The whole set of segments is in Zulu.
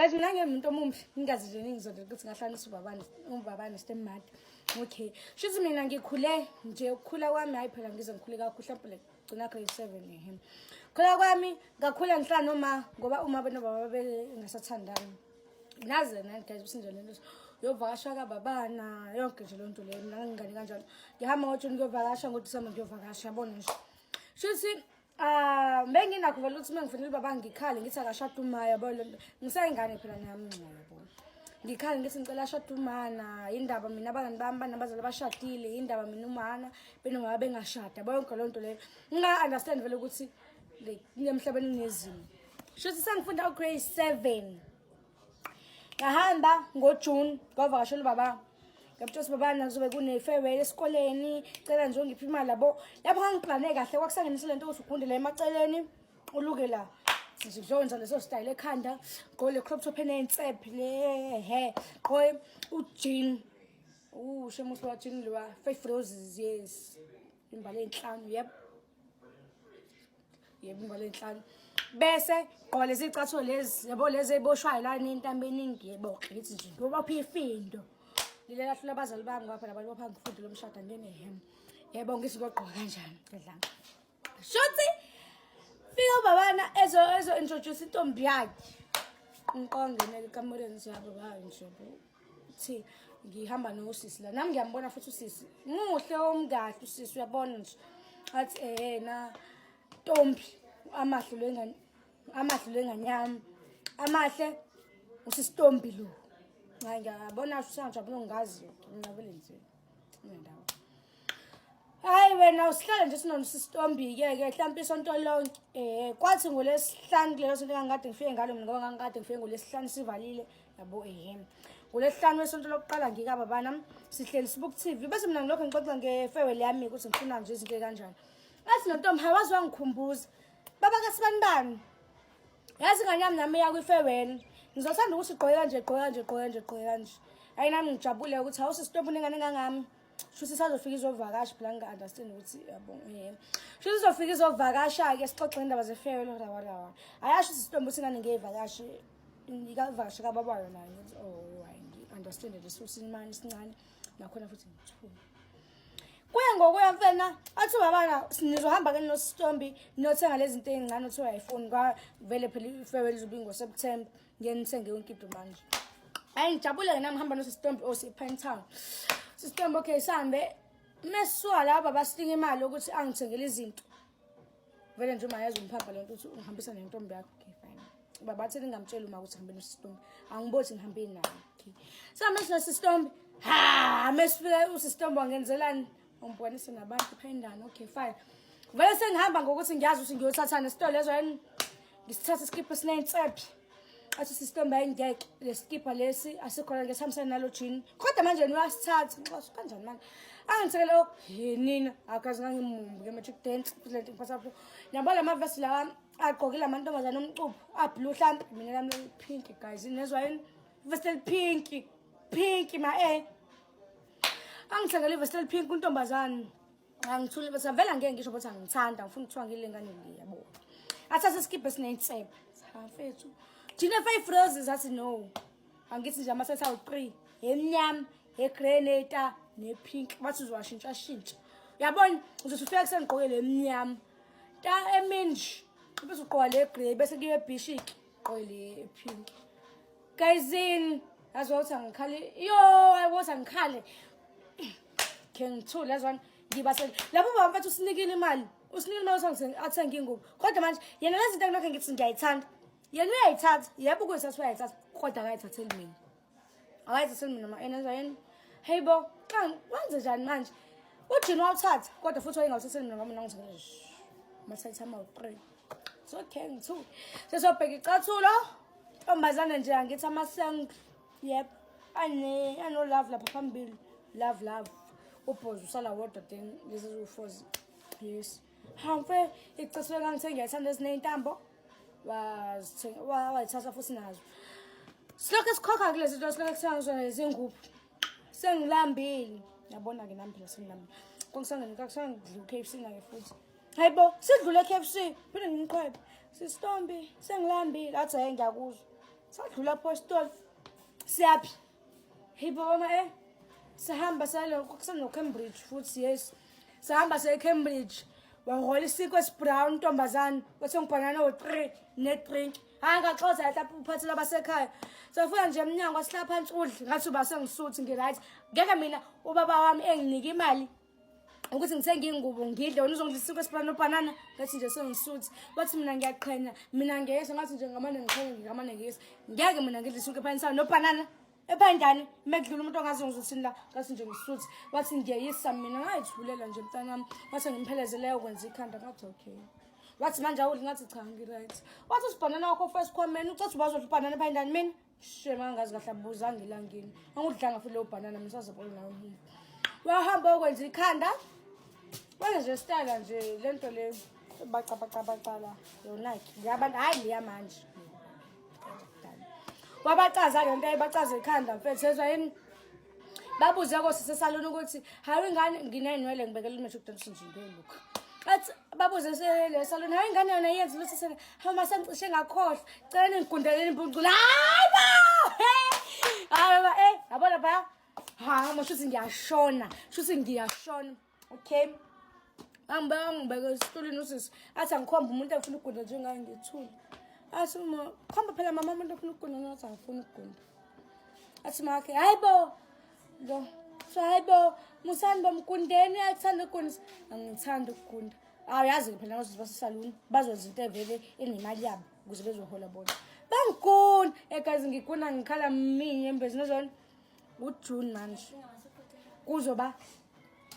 Guys, mina ngimuntu omumbi, ngingazi nje ningizonde ukuthi ngahlanganisa ubabani, ubabani stepmother. Okay. Shuthi mina ngikhule nje ukukhula kwami, hayi phela ngize ngikhule kakhulu mhlawumbe like gcina grade 7 ehe. Khula kwami ngakhula ngihlala noma ngoba uma benobaba bengasathandani. Naze nani guys usinje lento uyovakasha kababana yonke nje lonto leyo, mina ngingane kanjalo. Ngihamba ngoJune ngiyovakasha, ngoDisemba ngiyovakasha, yabona nje. Shuthi ah, benginakho vele ukuthi uma ngifonela ubaba ngikhale ngithi akashada uma, yabo le nto. Ngisayingane phela nami yabo. Ngikhale ngithi ngicela ashade umana, indaba mina abangani bami banabazali abashadile, indaba mina umana benomama bengashada, yabo yonke loo nto leyo. Nginga understand vele ukuthi like emhlabeni kunezimo. Shuthi sengifunda u-grade 7. Ngahamba ngoJune ngavakashela ubaba. Ngiyamtshela ukuthi baba nakuzobe kune-farewell esikoleni, cela nje ungiphe imali yabo. Lapho ngangiplane kahle kwakusangenisa lento ukuthi ugunde la emaceleni uluke la. Nje ngizokwenza leso style ekhanda, gqoke le crop top eney'nsephe le he, gqoke u-jean. Shemuhle wa jean lowa, five roses, yes. Imbali ey'nhlanu, yep. Yebo, imbali ey'nhlanu. Bese gqoka lezi icathulo lezi, yabo lezi ey'boshwayo la nentambo eningi, yebo, ngithi nje ngiyobapha ifindo. Lile lahlula abazali bami ngoba phela abantu bapha ngifunde lo mshado angene hem. Yebo, ngithi ngiyogqoka kanjani ngedlanga. Shuthi fika ubabana ezo ezo introduce intombi yakhe. Ngiqonge neke ekamereni siyabo ba nje thi ngihamba nosisi la, nami ngiyambona futhi usisi muhle omkahle usisi, uyabona nje, athi na ntombi amahle lengane, amahle lengane yami, amahle usisitombi lo. Hayi, ngiyabona usangijabula, ngingazi mina vele nje indawo. Hayi wena usihlale nje sinonosisitombi-ke ke mhlawumpe isonto lonke. Kwathi ngolwesihlanu kulelo sonto engangikade ngifike ngalo mina, ngoba ngangikade ngifike ngolwesihlanu sivalile yabo ehe. Ngolwesihlanu wesonto lokuqala ngikababana sihleli sibuka TV, bese mina ngilokhu ngixoxa nge-farewell yami ukuthi ngifuna nje izinto ey'kanjani. Athi nontombi, hayi waze wangikhumbuza baba kasibanibani, yazi ingane yami nami iya kwi-farewell, ngizothanda ukuthi gqoke kanje, gqoke kanje, gqoke kanje, gqoke kanje. Hayi nami ngijabule ukuthi hawu sisitombi unengane engangami. Shuthi isazofika izovakasha phela, nginga-understand ukuthi yabo yebo. Shuthi izofika izovakasha-ke sixoxe ngendaba ze-farewell rawa rawa. Ayasho isitombi ukuthi ingane ngeyivakashi ikavakashe kababayo nayo, ngithi oh hayi ngi-understand leso simane sincane nakhona futhi ngithuka. Kuya ngokuya mfena athi ubabana nizohamba ke nosisitombi niyothenga lezi zinto ey'ncane othiwa ayifuni kwavele phela i-farewell izobe ingoSeptember, ngeke nithenge yonke into manje. Hayi ngijabule-ke nami ngihamba nosisitombi ose-Pine Town. Sisitombi okay sihambe mesisuka laba basinika imali yokuthi angithengele izinto. Vele nje uma yazi umphapha lento ukuthi ungihambisa nentombi yakho, okay fine. Baba athi ningamtsheli uma ukuthi ngihambe nosisitombi, angibothi ngihambe naye. Okay. Sihambe sinosisitombi, ha mesifika usisitombi wangenzelani? Ungibonise nabantu phayindana, okay fine. Vele sengihamba ngokuthi ngiyazi ukuthi ngiyothathana esitolo lezo yini, ngisithathe isikipha esiney'nsephe. Athi sisitombi ayingeke lesikipha lesi asikhona ngesihambisana nalo jean, kodwa manje wena uyasithatha nxoso kanjani manje? Angithekele oh nina akaze ngangimumbi ke matric dance futhi lento ngiphatha kabuhlungu. Ngiyabona la mavesi lawa agqokile amantombazane omcuphu ablue, hlampe mina lami pink guys, nezwa yini? Ivesi elipink pink ma angithengele ivesi elipink untombazane. Angithule bese vele angeke ngisho ukuthi angithanda, ngifuna ukuthiwa ngile ngane le yabo. Athathe isikibha esiney'nsephe, cha mfethu thina five roses, athi no angithi nje amasethi awu-3 emnyama, e-grey neta ne-pink, bathi uzowashintsha shintsha, uyabona uzothi ufika kusengigqoke le emnyama ta emini nje bese ugqoka le grey, bese kuyiwe ebhishiki gqoke le pink. Gayizini yazi ukuthi angikhale, yo ukuthi angikhale khe ngithule yazwana ngiba lapho ubaba mfethu usinikile imali, usinikile imali ukuthi athenge ingubo, kodwa manje yena lezi zinto engilokhu ngithi ngiyayithanda yena uyayithatha, yebo ukuyithatha uyayithatha, kodwa akayithatheli mina, akayithatheli mina ma enenza yini? Hey bo, xa wenze njani manje? Ujini wawuthatha kodwa futhi wayengawuthatheli mina ngoba mina ngithengele mathatha ama-3. It's okay, ngithuke sesobheka icathulo ntombazane nje angithi amaseng, yep, ane ano love lapha phambili, love love ubhozo usala wodwa, then lezi ziwu-four, yes. Hamfe icathulo engangithe ngiyayithanda eziney'ntambo wazithatha futhi nazo. Silokhu esikhokha kulezi zinto, silokhu kuthenga zona lezi ngubo. Sengilambile yabona-ke nami phela sengilambile, kwakusangidla u-KFC nake futhi. Hayi bo, sidlule e-KFC phinde ngimqhwebe sisitombi sengilambile, athi hayi ngiyakuzwa. Sadlula apostoli. Siyaphi? Hey baba eh. Sahamba sale kuseno Cambridge futhi yes. Sahamba se Cambridge. Wahola isinkwa esibrown ntombazane bese ngibhanana wo3 ne drink. Hayi ngaxoza lapha uphathela abasekhaya. Safika nje emnyango asihlala phansi udle ngathi uba sengisuthi ngi-right. Ngeke mina ubaba wami enginike imali ukuthi ngithenge ingubo ngidle wena uzongidla isinkwa esibrown nobhanana ngathi nje sengisuthi. Wathi mina ngiyaqhenya mina ngiyesa ngathi nje ngamane ngiqhenye ngamane ngiyesa. Ngeke mina ngidle isinkwa ephanisana nobhanana. Ephandani mekudlula umuntu ongazi ngizothini la ngathi nje ngisuthi wathi ngiyeyisa mina ngayithulela nje mntanami wathi ngimphelezele yokwenza ikhanda ngathi okay wathi manje awudli ngathi cha ngi-right wathi usibhanana wakho first khwameni ucathi ubazodla ubhanana ephandani mina shema angazi kahle abuzanga elangeni angudlanga futhi leyo bhanana mina sazobona nawe umuntu wahamba okwenza ikhanda wenza nje style nje lento le baca baca baca la yona-ke ngabantu hhayi leya manje wabacaza le nto ayibacaza ikhanda mfethu sezwa yini babuze kosisi esaluni ukuthi hawu ingane nginey'nwele ngibekela i-matric dance nje ngiyoluka athi babuze le saluni hawu ingane yona yenza lutho sele hawu masengicishe ngakhohlwa cela ningigundeleni impuncula hayi bo hayi ba eh yabo lapha ha shuthi ngiyashona shuthi ngiyashona okay angibeka ngibeke esitulini usisi athi angikhombe umuntu engifuna ukugunda njengaye ngithule athi uma khomba phela mama umuntu ofuna ukugunda ngathi angifuni ukugunda athi makhe hayi bo lo so hayi bo musani bomgundeni uyakuthanda ukugunda angithandi ukugunda awuyazi-ke phela nabazozi basesaluni bazwenza into evele enemali yabo ukuze bezohola bona bangigunda egazi ngigunda ngikhala minye embezi nezona ujune manje kuzoba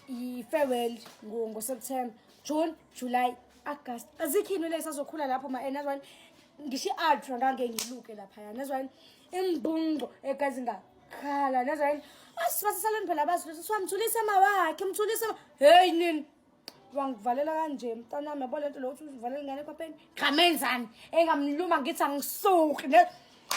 i-farewell ngoSeptember June July August azikho into lesazokhula lapho ma enazwani ngisho i-ultra ngange ngiluke laphaya nazwani imbunco egazi ngakhala nazwani asibasisaleni phela abazi lutho siwamthulisa mawakhe mthulisa hey nini wangivalela kanje mntanami yabo lento lo uthi uvalela ingane ekhwapheni ngamenzani engamluma ngithi angisuki ne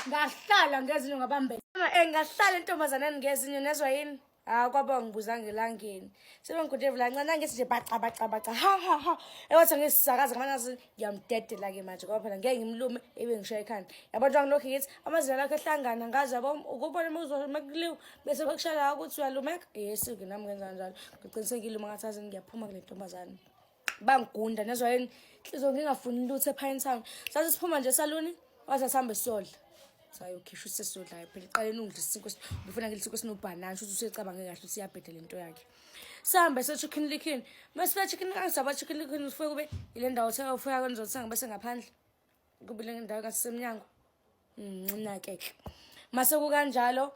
ngahlala ngezinyo ngabambela engahlala entombazaneni ngezinyo nezwa yini hawu kwaba ngibuzanga elangeni sebengigude vula ncane angithi nje baca baca baca ha ha ha ewathi ngisakaza ngamanazi ngiyamdedela-ke manje ngoba phela ngeke ngimlume ebe ngishaya ikhanda yabo njengoba ngilokhu ngithi amazinyo lakho ehlangana ngazi yabo ukubona uma mekuliwa bese bekushaya la ukuthi uyalumeka yes-ke nami ngenza kanjalo ngiqinisekile uma ngathi azini ngiyaphuma kule ntombazane bangigunda nezwa yini nhliziyo ngingafuni lutho ePine Town sathi siphuma nje esaluni wathi asihambe siyodla sayokhishwa usesodlayo phela iqaleni ungidla isinkwa ngifuna ngidla isinkwa esinobhanana shuthi usecabange kahle ukuthi iyabheda le nto yakhe sihambe se-chicken licken masifika chicken angisaba chicken licken ufike kube ile ndawo ufika kwenizothenga bese ngaphandle kube le ndawo ngasemnyango ncinakeke mase kukanjalo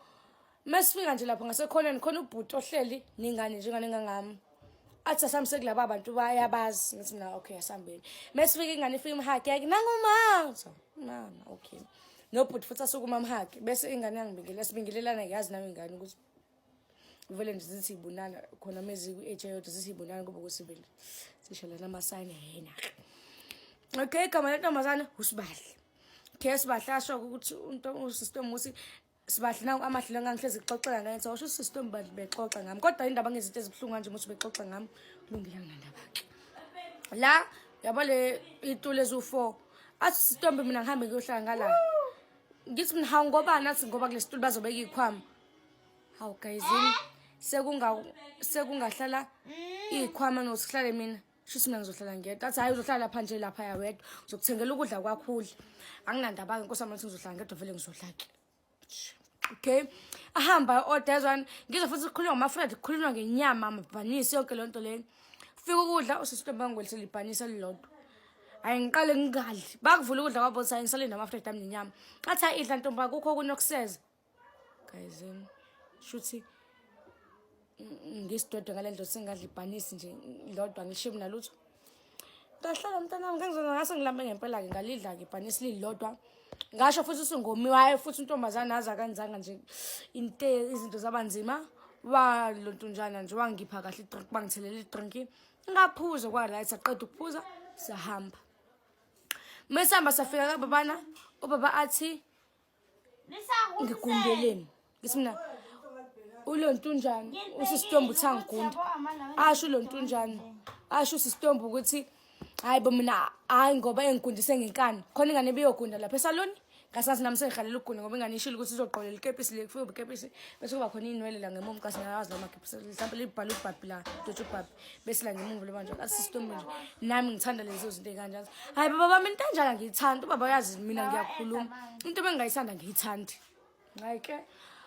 masifika nje lapho ngasekhoneni khona ubhuti ohleli nengane njengane ngangami athi asamse kulaba bantu bayabazi ngithi mina okay asambeni mesifika ingane ifika imhage yake nangumama mama okay nobhuti futhi asukuma amhage bese ingane yangibingelela sibingelelana ngiyazi nayo ingane ukuthi vele nje zithi ibonana khona mezi kwi-age eyodwa zithi ibonana kube kusibili sishelana amasayini yena okay igama lentombazane usibahle okay sibahle asho ukuthi usister musi sibahle naku amahle la ngangihlezi ngixoxela ngaye ngithi washo usister mbadli bexoxa ngami kodwa indaba ngezinto ezibuhlungu kanje muthi bexoxa ngami kulungile anginandaba ke la yabo le itulo eziwu-4 athi sitombe mina ngihambe ngiyohlala ngala ngithi mina hawu ngobani athi ngoba kule situlo bazobeka iy'khwama hawu gayizini sekunga sekungahlala iy'khwama nokuthi kuhlale mina shuthi mina ngizohlala ngedwa athi hhayi uzohlala lapha nje laphaya wedwa ngizokuthengela ukudla kwakho udle anginandaba-ke nkosi yami ukuthi ngizohlala ngedwa vele ngizodla-ke okay ahamba ayo-order yazwani ngizwe futhi kukhulunywa ngamafred kukhulunywa ngenyama amabhanisi yonke leyo nto leyo fika ukudla usisi bangwelisela ibhanisi elilodwa hayi ngiqale ngingadli bakuvula ukudla kwabo ukuthi hayi ngisale namafred ami nenyama athi hayi idla ntombi akukho okunye okuseza guys shuthi ngisidwedwe ngale ndlela sengadla ibhanisi nje lodwa ngishiye mina lutho ngahlala mntanami ngangizona ngase ngilambe ngempela-ke ngalidla-ke ibhanisi lilodwa ngasho futhi usungomiwayo futhi untombazane aze akanzanga nje inte izinto zaba nzima walontunjana nje wangipha kahle idrink bangithelela idrink ngaphuza kwa-right saqeda ukuphuza sahamba mesihamba safika kababana ubaba athi ngigundeleni ngithi mina ulontunjani usisitombi uthi angigunda asho ulontunjani asho usisitombi ukuthi hayi bo mina hayi ngoba engigundise ngenkani khona ingane ebiyogunda lapha esaloni Ngasazi nami sengihalela ukugunda ngoba ingane ishilo ukuthi izogqolela ikepisi le kufike ikepisi bese kuba khona iy'nwele la ngemuva kasi ngiyawazi lawo makepisi mhlawumpe libhale ubhabhi la dwetshe ubhabhi bese la ngemuva lebanje ngathi sisitombe nje nami ngithanda lezo zinto ey'kanjalo. Hhayi baba bami into enjalo angiyithandi, ubaba uyazi mina ngiyakhuluma into ebengingayithanda angiyithandi. Hayi ke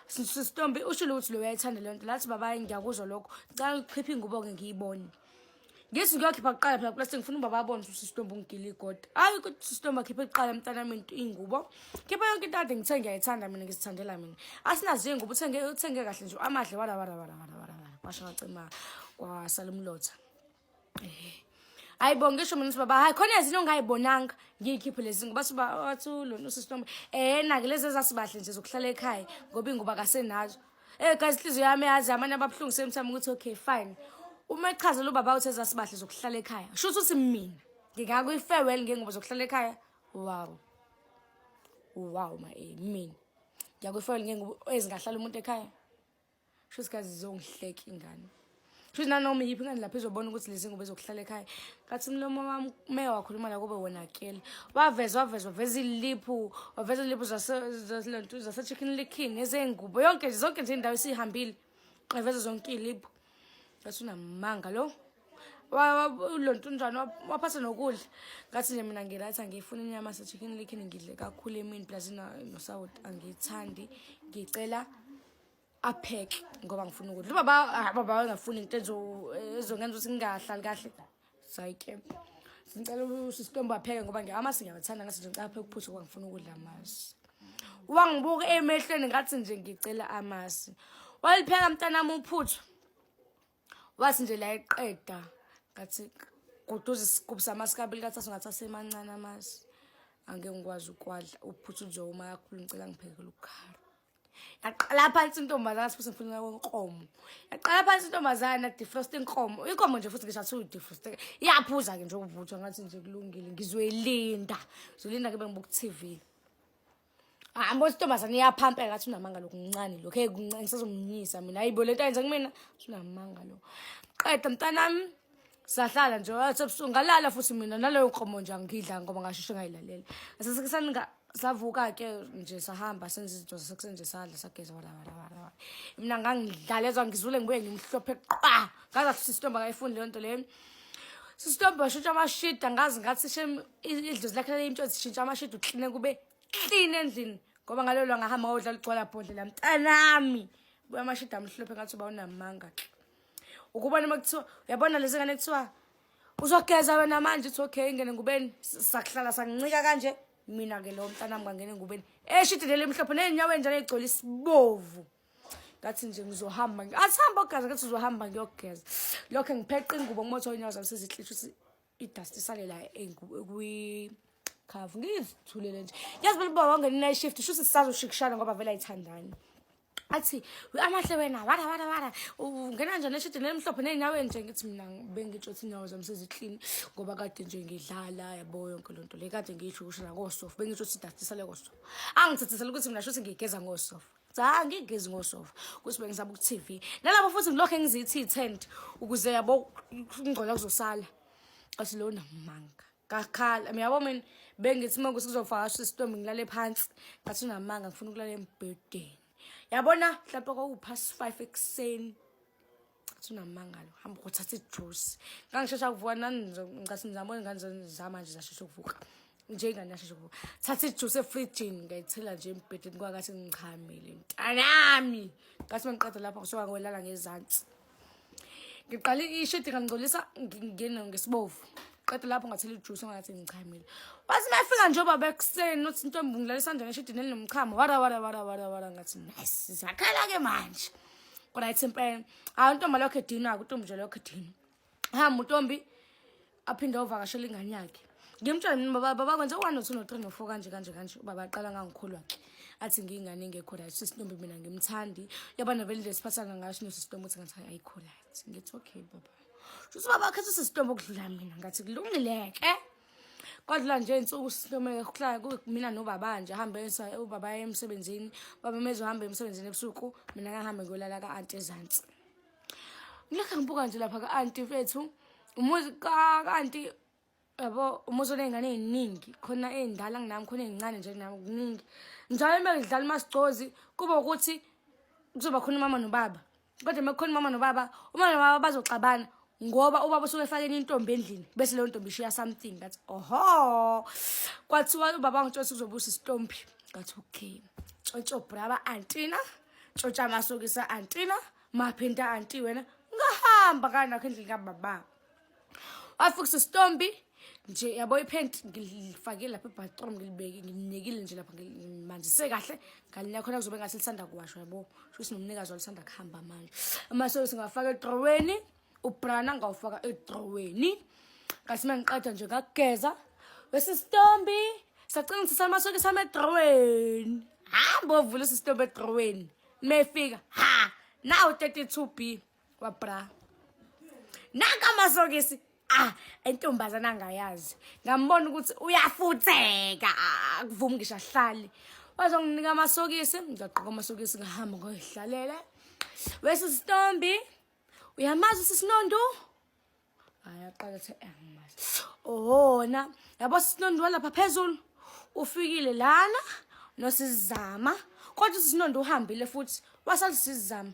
sisitombi ushilo ukuthi lo uyayithanda leyo nto lathi baba ngiyakuzwa lokho ngicela ukhiphe ingubo-ke ngiyibone. Ngithi ngiyokhipha kuqala phela plastic ngifuna ubaba abone ukuthi usisitombi ungigila igoda. Hayi ukuthi usisitombi akhiphe kuqala mntanami into ingubo. Khipha yonke into ade ngithe ngiyayithanda mina ngizithandela mina. Asinazo ingubo uthenge uthenge kahle nje amahle wala wala wala wala wala wala. Kwasha kwacima kwasala umlotha. Eh. Hayi bo ngisho mina ukuthi baba hayi khona izinto ongayibonanga ngiyikhiphe lezi ngoba siba wathi lona usisitombi eh nake lezi ezasibahle nje zokuhlala ekhaya ngoba ingubo akasenazo. Eh guys inhliziyo yami yazi amanye ababuhlungu same time ukuthi okay fine. Uma echazela ubaba uthi ezasibahle zokuhlala ekhaya. Sho ukuthi mina ngingakwi farewell ngengubo zokuhlala ekhaya. Wow. Wow ma eh mina. Ngiyakwi farewell ngengubo ezingahlala umuntu ekhaya. Sho ukuthi guys izongihleka ingane. Shuthi nanoma iyiphi ingane lapho izobona ukuthi lezi ngubo ezokuhlala ekhaya. Ngathi umlomo wami ume wakhuluma la kube wonakele. Waveza waveza waveza iliphu, waveza iliphu zase zase Chicken Licken ezengubo yonke nje zonke nje indawo esihambile. Waveza zonke iliphu. Ngathi unamanga lo. Lonto njani waphatha nokudla. Ngathi nje mina ngiright angiyifuni inyama se Chicken Licken ngidle kakhulu emini plus nosawoti angiyithandi. Ngicela apheke ngoba ngifuna ukudla. Ubaba ah, ubaba engafuni into ezongenza ukuthi ngingahlali kahle. Sayike. Ngicela usisitombo apheke ngoba amasi ngiyawathanda ngathi nje ngicela apheke uphuthu ngoba ngifuna ukudla amasi. Wangibuka emehlweni ngathi nje ngicela amasi. Walipheka mntanami uphuthu. Wathi nje la eqeda ngathi guduza isigubhu samasi kabili kathathu ngathi asemancane amasi. Angeke ngikwazi ukwadla uphuthu nje uma kakhulu ngicela ngiphekele ukhari. Yaqala phansi intombazana futhi ngifuna inkomo. Yaqala phansi intombazana defrost inkomo. Inkomo nje futhi ngisho athiwa defrost. Iyaphuza ke nje ukuvuthwa ngathi nje kulungile ngizoyilinda. Ngizolinda ke bengibuka TV. Ah mbona intombazana iyaphampeka ngathi unamanga lokuncane lokho. Hey kuncane ngisazomnyisa mina. Hayibo lento ayenza kumina. Unamanga lo. Qeda mntanami sahlala nje wathi ebusuku ngalala futhi mina naleyo nkomo nje angidla ngoba ngasheshe ngayilalela. Sasekusani savuka-ke nje sahamba senza izinto zasekuseni nje sadla sageza wala wala wala wala. Mina ngangidlala ezwa ngizule ngibuye ngimhlophe qwa. Ngaze athi sisitomba akayifuni leyo nto leyo. Sisitomba washintsha amashida ngazi ngathi shem idlozi lakhe leyimtsho sishintsha amashida ukline kube clean endlini ngoba ngalelo langa ngahamba ngayodlala igcwala bhodlela mntanami. Buya amashida amhlophe ngathi uba unamanga. Ukubona uma kuthiwa uyabona lezi ngane kuthiwa uzogeza wena manje uthi okay ingene ngubeni sakuhlala sangincika kanje mina ke lo mntanami ngangena engubeni eshidi leli mhlophe ney'nyawo enjalo ey'gcwele isibovu ngathi nje ngizohamba athi hamba ogeza ngathi uzohamba ngiyogeza lokho ngipheqa ingubo ngimotho iy'nyawo zami sezihlisha ukuthi idust isale la kwi-cover ngizithulele nje yazi phela ubaba wangena i-night shift shuthi sisazoshikishana ngoba vele ayithandani athi amahle wena wara wara wara ungena njani eshidini elimhlophe ney'nyaweni nje ngithi mina bengitsho ukuthi iy'nyawo zami seziklini ngoba kade nje ngidlala yabo yonke loo nto le kade ngiyisho kusho nakosofa bengitsho ukuthi idust isale kosofa angithethisela ukuthi mina shuthi ngiyigeza ngosofa cha angigezi ngosofa ukuthi bengisaba ku-tv nalapho futhi ngilokhu engizithi i-tent ukuze yabo ukungcola kuzosala athi lo namanga ngakhala mina yabo mina bengithi uma kuthi kuzofaka isitombi ngilale phansi ngathi unamanga ngifuna ukulala embhedeni yabona mhlawumpe kwakuwu-past 5 ekuseni ngathi unamanga lo hamba ukuthatha ijuice ngangishesha kuvuka nani ngicathi ngizama ingane zamanje zashesha ukuvuka nje ingane yashesha ukuvuka thatha ijuice efrijini ngayithela nje embhedeni kwakathi ngichamile mntanami ngathi mangiqeda lapho ngisuka ngolala ngezansi ngiqale ishidi ngangcolisa ngingene ngesibovu qeda lapho ngathela ijuice ngathi ngichamile wathi mafika nje ubaba ekuseni uthi intombi ngilalisa njani eshidini elinomchamo wara wara wara wara wara ngathi nice zakhala ke manje kodwa ithi impela hayi intombi lokho edinwa untombi nje lokho edinwa hamba untombi aphinde ovakashela ingane yakhe ngimtshela mina baba baba kwenze 1 no 2 no 3 no 4 kanje kanje kanje ubaba aqala ngangikholwa ke athi ngiyingane engekho right sisintombi mina ngimthandi yabona vele nje siphathana ngaso nosisitombi uthi ngathi ayikho right ngithi okay baba shuthi baba khetha usisitombi okudlula mina ngathi kulungile ke kwadlula nje insuku sihlomeke kuhlala kumina nobaba nje hambe ubaba emsebenzini baba mezo hamba emsebenzini ebusuku mina ngahambe ngiyolala ka-anti ezansi ngilokhu ngibuka nje lapha ka-anti mfethu umuzi ka-anti. Yabo umuzi oney'ngane ey'ningi khona ey'ndala kunami khona ey'ncane nje kunami kuningi. Njalo uma ngidlala umasigcozi kuba ukuthi kuzoba khona umama nobaba. Kodwa uma kukhona umama nobaba, umama nobaba bazoxabana ngoba ubaba usuke efake enye intombi endlini bese leyo ntombi ishiya something ngathi oho kwathiwa ubaba wangitshela ukuthi kuzobusa isitombi ngathi okay tshontsho braba antina tshontsha amasokisa antina maphinda anti wena ngahamba kanakho endlini kababa wafika isitombi nje yabo iphenti ngilifake lapha ebathroom ngilibeke ngilinekile nje lapha ngimanzise kahle ngalinika khona kuzobe ngathi lisanda kuwashwa yabo shuthi nomnikazi walisanda kuhamba manje amasokisi ngawafaka edroweni ubrana ngawufaka edroweni ngathi uma ngiqeda nje ngakugeza wesisitombi sacina ngithisa amasokisi ami edroweni hamba ovula isisitombi edroweni mefika ha now 32 b wabra nanka amasokisi ah intombazana angayazi ngambona ukuthi uyafutheka akuvumi ngisho ahlale wazonginika amasokisi ngaqoka amasokisi ngahamba ngoyihlalela wesisitombi uyamazi usisinondo hayi aqala athi angimazi ohona yabo sisinondo walapha phezulu ufikile lana nosizama kodwa usisinondo uhambile futhi wasathi sizama.